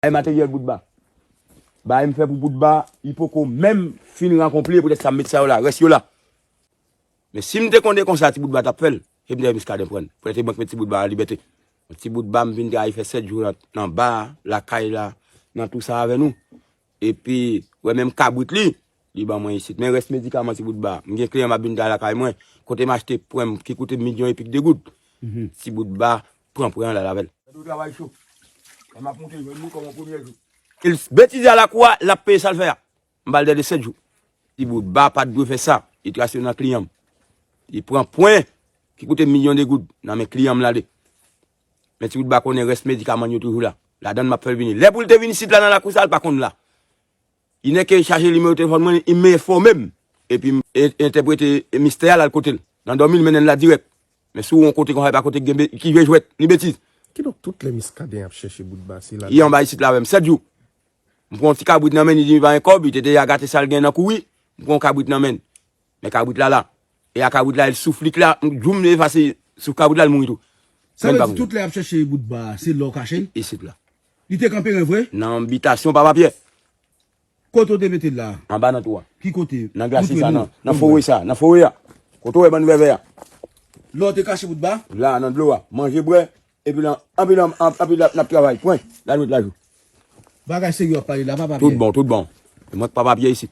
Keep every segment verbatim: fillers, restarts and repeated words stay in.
Ay materyèl Boutba. Bagay m fè pou Boutba, li poko menm fin rankonple, poutèt sa m met sa yo la, rès yo la. Men si m te konnen konsa, ti Boutba t ap fè l, se m te fè Muscadin pran l. Poutèt se mwen k met ti Boutba an libète. Ti Boutba m vin travay fè sèt jou nan, nan ba a, lakay la, nan tou sa avè nou. Epi, wè menm kabrit li, li ban mwen isit. Men rès medikaman ti Boutba, m gen kliyan m ap vin travay lakay mwen, kote m achte pwen m ki koute milyon epi de goud. Ti Boutba pran pwen an l al avè l. Gade w travay cho. Lè m ap monte jwenn li kòm yon premyè jou. Li betize a lakou a, l ap peye sa l fè a. M ba l dèle sèt jou. Ti Boutba pa t dwe fè sa. Li trase yo nan kliyan m. Li pran pwen ki koute milyon de goud nan men kliyan m l ale. Men ti Boutba konnen rès medikaman yo toujou la. Ladan l m ap fè l vini. Lè pou l te vin isit la nan lakou sa, l pa konn la. Li nèk chache nimewo telefòn mwen, li enfòme m. Epi m e- entèprete mistè a, l al kote l. Nan dòmi, l mennen l la dirèk. Men si w wè yon kote konsa, e pa kote ki gen be- ki jwe jwèt, ni betiz. Kidonk, tout lè Muscadin ap chèche Boutba, se la. Li anba isit la avè m, sèt jou. M pran yon ti kabrit nan men l, li di m li pa gen kòb, li te deja gate sa l gen nan kouri. M pran yon kabrit nan men l. Men kabrit la la. E a kabrit la, e souf li k la, m, jou m efase souf kabrit la, l mouri tou. Sa vle di tout lè y ap chèche Boutba, se la w kache l? Isit la. Li te kanpe ren vre? Nan bitasyon Papa Pyè. Kote w te mete l la? Anba nan twou a. Ki kote? Nan glasye sa, nan, nan fore sa, nan fore a. Kote w wè bann vèvè a? La w te kache Boutba? La, nan dlo a. Manje, bwè. Epi la, anpil, anpil, anpil, n ap travay. Pwen, lajou, lajou. Bagay serye w ap pale la, Papa Pyè. Tout bon, tout bon. E mwen k Papa Pyè isit.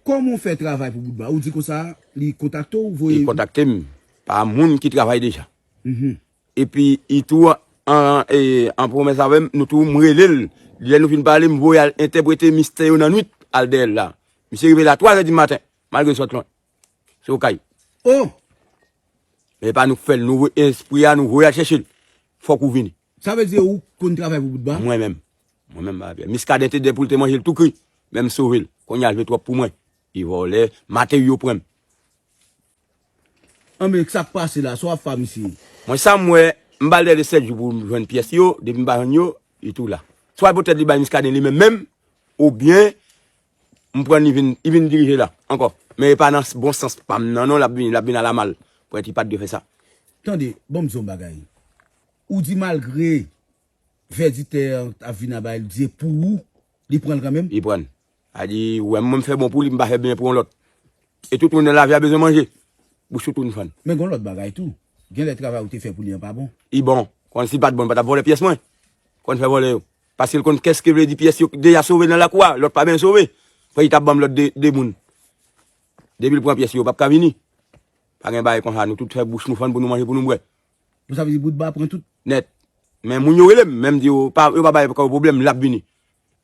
Kòman w fè travay pou Boutba? Ou di konsa, li kontakte w, voye. Li kontakte m. Pa moun ki travay deja. Epi, li tou an, e, an pwomès avè m, nou tou, m rele l. Lè nou fin pale, m voye al entèprete mistè yo nan nwit, al dèyè l la. Misye rive la twa zè di maten, malgre l sot lwen. Se Okay. Oh! Men e pa nou k fè l, nou voye espri a, nou voye al chèche l. Fòk ou vini. Sa vle di ou konn travay pou Boutba? Mwen menm. Mwen menm, Papa Pyè. Muscadin te dè pou l te manje l tou kri. Men m sove l. Kounye a l vle twòp pou mwen. Li vòlè, materyo pran m. Anben, sa k pase la, sa w ap fè a misye? Mwen sa m wè, m ba l dèle sèt jou pou m jwenn pyès yo, depi m pa jwenn yo, li tou la. Swa poutèt li bay Muscadin li menm menm, oubyen m pran li vin, li vin dirije la ankò. Men e pa nan s- bon sans pa m nan non, l ap vini, l ap vin alamal. Poutèt li pa t dwe fè sa. Tande, ban m di w yon bagay. Ou di malgre vèditè an ap vin anba l, di pou ou, li pran l kanmenm? Li pran l. A di, ou wè mwen m fè bon pou li, m pa fè byen pou yon lòt. E tout moun nan lavi a bezwen manje. Bouch ou tou n fann. Men gen yon lòt bagay tou. Genlè travay ou te fè pou li an pa bon. Li bon. Konn si l pa t bon, li pa t ap vòlè pyès mwen. Konn fè vòlè yo. Paske l konn kès ke vle di pyès yo deja sove nan lakou a, lòt pa byen sove. Fò li t ap ban m lòt de, de moun. Depi l pran pyès yo, yo p ap ka vini. Pa gen bagay konsa, nou tout fè bouch nou fann pou nou manje, pou nou bwè. Bon, sa vle di Boutba pran tout? Nèt. Men moun yo rele m, men m di yo, pa, yo pa bay kò yo pwoblèm, l ap vini.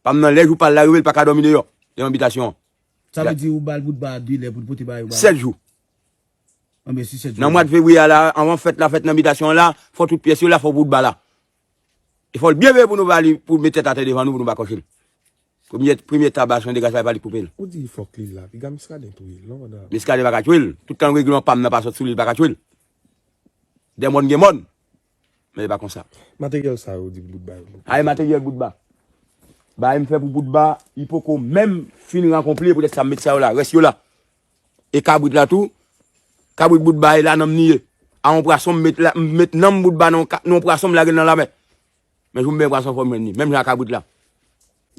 Pa m nan lè jou pa l la rive, l pa ka dòmi deyò, devan bitasyon an. Sa vle di ou ba l Boutba de lè pou l pote bagay yo ba ou? Sèt jou. Anben, si sèt jou. Nan mwa de fevriye a la, anvan fèt la fèt nan bitasyon an la, fò tout pyès yo la, fò Boutba la. E fò l byen veye pou nou ba li, pou met tèt atè devan nou, pou nou pa kòche l. Premye, premye tabasyon de gaz pa li koupe l. Ou di fòk li la, piga Muscadin touye l, non, pandan. Muscadin pa ka touye l. Toutan regleman pa m nan pa sot sou li, li pa ka touye l. Dè mòn gen mòn. Men e pa konsa. Materyèl sa yo di Boutba yo. Ay materyèl Boutba. Bagay m fè pou Boutba, li poko menm fin rankonple, poutèt sa m met sa yo la, rès yo la. E kabrit la tou, kabrit Boutba e la nan m li ye. A yon pwason m met la, m met nanm Boutba nan yon ka- nan yon pwason m lage l nan lamè. Men jou m benyen pwason fò m jwenn li. Menm jan ak kabrit la.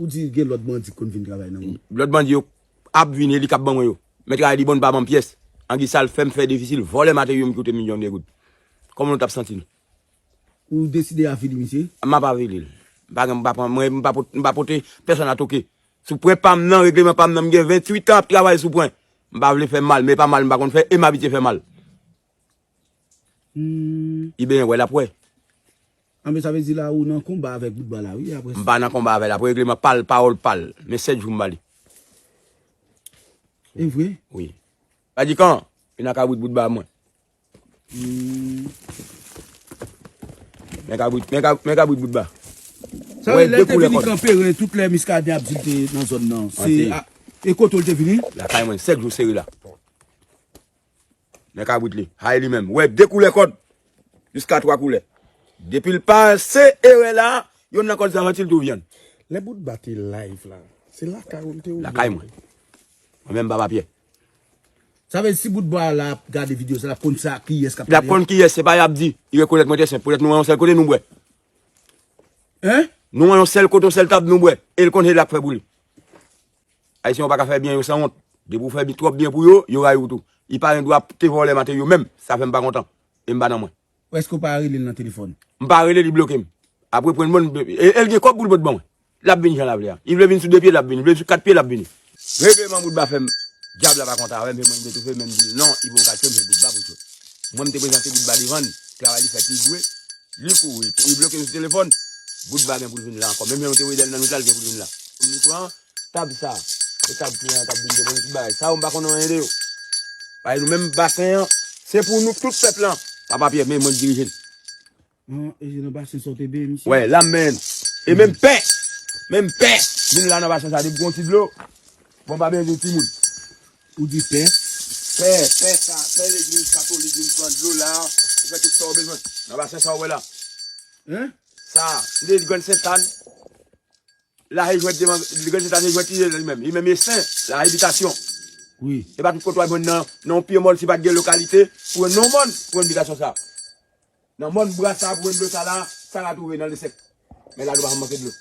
Ou di gen lòt bandi k konn vin travay nan ou? Lòt bandi yo ap vini, e li k ap ban mwen yo. Men travay li bon, li pa ban m pyès. Angi sa l fè m fè difisil, vòlè materyo m ki koute milyon de goud. Kòman nou t ap santi nou? Ou deside avili misye? M ap avili l. M pa gen, m pa pran, mwen, m pa pot- m pa pote pèsòn a toke. Sou pwen pa m nan, regleman pa m nan, m gen venntuit an ap travay sou pwen. M pa vle fè mal, men e pa mal m pa konn fè, e m abitye fè mal. Hmm. Li benyen wè, l ap wè. Anben, sa vle di la ou nan konba avèk Boutba la, wi, apre sa. M pa nan konba avè l, apre regleman pa l, pawòl pa l. Men sèt jou m ba li. E vre? Wi. Pa di kan, e nan kabrit Boutba mwen. Hmm. Men kabrit, men kab- men kabrit Boutba. Sa vle di lè l te vini kanpe ren, tout lè Muscadin ap di l te nan zòn nan. Se a- e kote w te vini? Lakay mwen, sèt jou sere la. Men kabrit li, hay li menm. Wè de koulè kòd, jiska twa koulè. Depi l pase erè la, yonn nan kòd sa santi l tou vyann. Lè Boutba te live la, se lakay ou l te ouvri? Lakay mwen. Mwen menm Papa Pyè. Sa vle di si Boutba la ap gade videyo sa, l ap konn sa kiyès k ap pale? L ap konn kiyès, se pa y ap di. Li rekonèt mwen trè senp. Poutèt nou wè yon sèl kote nou bwè. Hein? Nou an yon sèl kote, yon sèl tab, nou bwè. E l konn se l ap fè pou li. Ayisyen yo pa ka fè byen yo sanwont. Depi w fè bi-, twòp byen pou yo, yo rayi w tou. Li pa gen dwa te vòlè maten yo menm. Sa fè m pa kontan. E m pa nan mwen. Èske w pa rele l nan telefòn? M pa rele, li bloke m. Apre pran mòn, e, e l gen kòb pou l pot ban mwen. L ap vin jan l ap vle a. Li vle vin sou de pye, l ap vini. Li vle vin sou kat pye, l ap vini. Regleman Boutba fè m, dyab la pa kontan avè m, se mwen ki te toufe, men m di l non, li poko ka tchwe m, se Boutba pou tchwe. Mwen m te prezante Boutba devan l, travay li fèt li dwe, li kouri, li bloke m sou telefòn. Boutba gen pou l vin la ankò. Menm jan nou te voye Dèl nan nwit la, l gen pou l vin la. Li pran tab sa, se tab kliyan an t ap vin devan nou tout bagay. Sa yo m pa konnen anyen de yo. Paske nou menm basen an, se pou nou tout pèp lan. Papa Pyè, men mwen k dirije l. An, e se nan basen sa w te benyen misye? Wè, la m benyen l. E menm pè, menm pè, vin la nan basen sa, depi gon ti dlo, bon, pa benyen timoun. Ou di pè? Pè, pè sa, pè legliz katolik vin pran dlo la, ou fè tout sa w bezwen. Nan basen sa w wè la. Hein? Sa, li de Grann Sentàn. Lahe jwèt devan, Grann Sentàn se jwèt li ye li menm. Li menm e sen, lahe bitasyon. Wi. E pa tout kote w ap jwenn nan, nan yon pye mòn si pa t gen lokalite, pou jwenn nan yon mòn, pou jwenn bitasyon sa. Nan mòn bra sa pou jwenn dlo sa la, sa ka twouve nan lesèk. Men la nou pa janm manke dlo.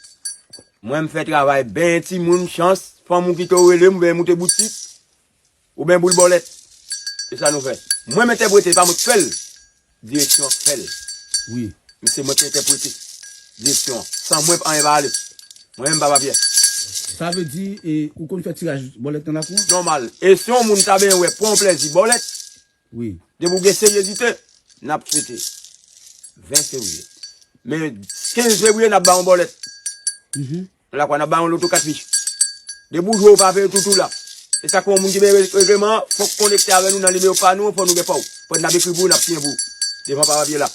Mwen m fè travay, benyen timoun, chans, fanm ou kite w rele m, oubyen moute boutik, oubyen boul bòlèt. Se sa nou fè. Mwen m entèprete, pa mwen k fè l. Direksyon an k fè l. Wi. Men se mwen ki entèprete direksyon an. San mwen, anyen pa ale. Mwen menm Papa Pyè. Sa vle di, e, ou konn fè tiraj bòlèt nan lakou an? Nòmal. E si yon moun ta benyen wè, pran yon plèzi bòlèt, wi. Depi w gen seryezite, n ap fete ven fevriye. Men kenz fevriye, n ap ba yon bòlèt. Mhm. Nan lakou a, n ap ba yon loto kat fich. Depi w jwe, w pa peye toutou la. E sa k fè yon moun ki benyen re-, regleman an, fòk konekte avè nou nan nimewo pa nou an, fò nou gen pa w. Fò n ap ekri pou ou, n ap siyen pou ou. Devan Papa Pyè la.